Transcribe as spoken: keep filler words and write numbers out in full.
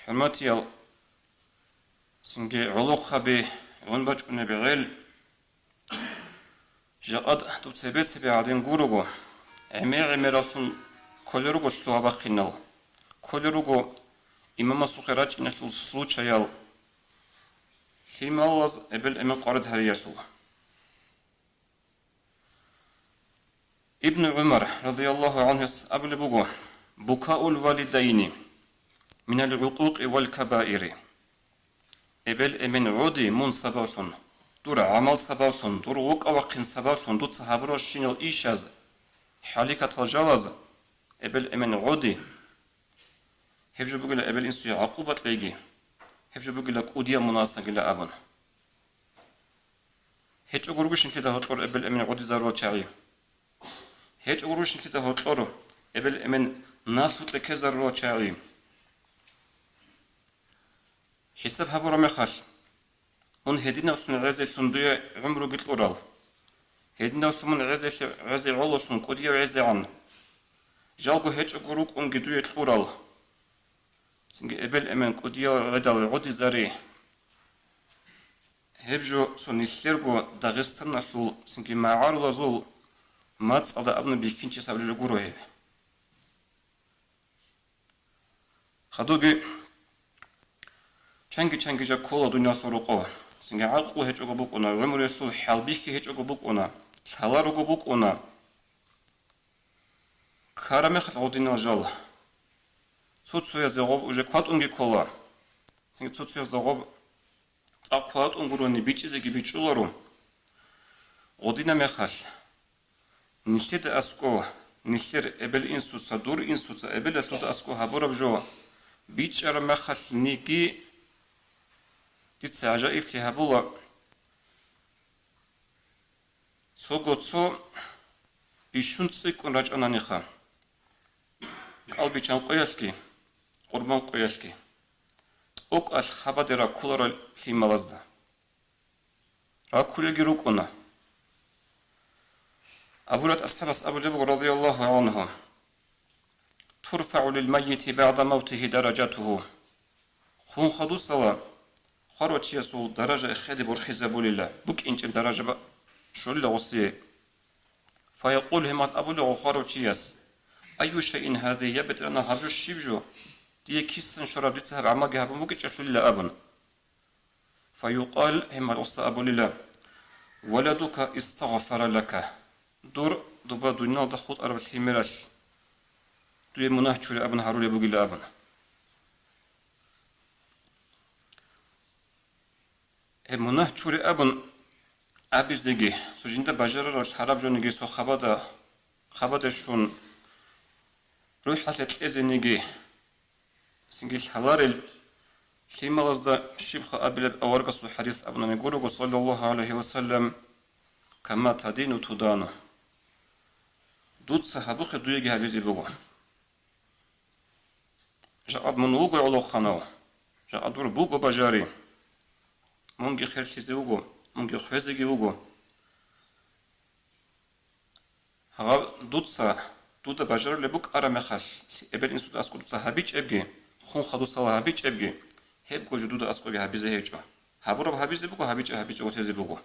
ХӀурматиял, цинги гӀолохъаби, гӀун бачӀунеб гӀел, жакъад доб цебе-цебе гӀадин гурого, гӀеме-гӀемераллъун кколел руго лъугьа-бахъинал, кколел руго имамасухъе рачӀиналъул случаял, лъималаз эбел-эмен къварид гьариялъул. Ибну ГӀумар, радияллагьу гӀанхуяс, абулеб буго: «Букаул валидайни минал гӀукъукъи вал кабаири». Эбел-эмен гӀоди мун сабаблъун, дур гӀамал сабаблъун, дур вукӀа-вахъин сабаблъун дуца гьабуралщинал ишаз, хӀаликатал жалаз, эбел-эмен гӀоди, гьеб жо бугила эбел-инсуе гӀакъуба кьеги, гьеб жо бугила кӀудиял мунасагила абун. ГьечӀого ругищ нилъеда гьоркьор эбел-эмен гӀодизарурал чагӀи? ГьечӀого ругищ нилъеда гьоркьор эбел-эмен налъукье ккезарурал чагӀи? ХӀисаб гьабураб мехалъ, мун гьединавлъун гӀезелъун дуе гӀумруги кьурал, гьединавлъун мун гӀезелъе-, гӀезе гӀололъун кӀудияв гӀезегӀан, жалго гьечӀого рукӀунги дуе кьурал, цинги эбел-эмен кӀудиял гӀедал гӀодизари. Гьеб жо цо нилъерго Дагъистаналъул цинги магӀарулазул мацӀалда абуна бихьинчияс абулел гуро гьеб. Хадуги чанги-чанги жа ккола дуниялъул рокъо, цинги гӀакълу гьечӀого букӀуна, гӀумруялъул хӀалбихьи гьечӀого букӀуна, лъаларого букӀуна. Ккара мехалъ гъодинал жал. Цо-цоязе гъоб уже кватӀунги ккола. Цинги цо-цоязда гъоб цӀакъ кватӀун гурони бичӀчӀизеги бичӀчӀуларо. Гъодина мехалъ, нилъеда аскӀо, нилъер эбел-инсуца, дур инсуца эбелалъуда аскӀо гьабураб жо бичӀчӀараб мехалъ ниги дица гӀажаиблъи гьабула. Цого цо бищун цӀикӀкӀун рачӀананиха, кӀалбичан къоялъги, къурбан къоялъги, тӀокӀалъ хабаде раккуларал лъималазда. Раккулелги рукӀуна. Абу Гьурайрат асхӀабас абулеб буго, радияллагьу гӀанху: «ТурфагӀу лил маййити багӀда мавтигьи даражатугьу». Хун хадусала хварав чиясул даража эхеде борхизабулила, букӀинчӀеб даража ба-, щолила гъосие. Фаякъул, гьемал абула хварав чияс: «Айю шайин гьази, я БетӀергьанав, гьаб жо щиб жо? Дие кисан щвараб, дица гьаб гӀамалги гьабун букӀинчӀелъулила», – абун. Фаюкъал, гьемал гъосда абулила: «Валадука истагъфара лака». Дур, доба дуниялда хутӀараб лъимералъ дуе мунагь чури абун гьарулеб бугила абун. Гьеб мунагь чури абун абизеги, цо жинда бажарараб лъараб жониги цо хабада, хабаде щун, рухӀалъе кьезениги, цинги лъаларел лъималазда щибха абилеб аварагасул хӀадис абунани гурого, саллаллагьу гӀалайгьи ва саллам: «Кама тадину тудану». Дуца гьабухъе дуеги гьабизе буго. Жакъад мун вуго гӀолохъанав, жакъад дур буго бажари. Мунги херлъизе вуго, мунги хвезеги вуго. Гьаб дуца, дуда бажарулеб букӀараб мехалъ, эбел-инсуда аскӀо дуца гьабичӀебги, хун хадусала гьабичӀебги, гьебго жо дуда аскӀоги гьабизе гьечӀо. Гьабураб гьабизе буго, гьабичӀеб гьабичӀого тезе буго.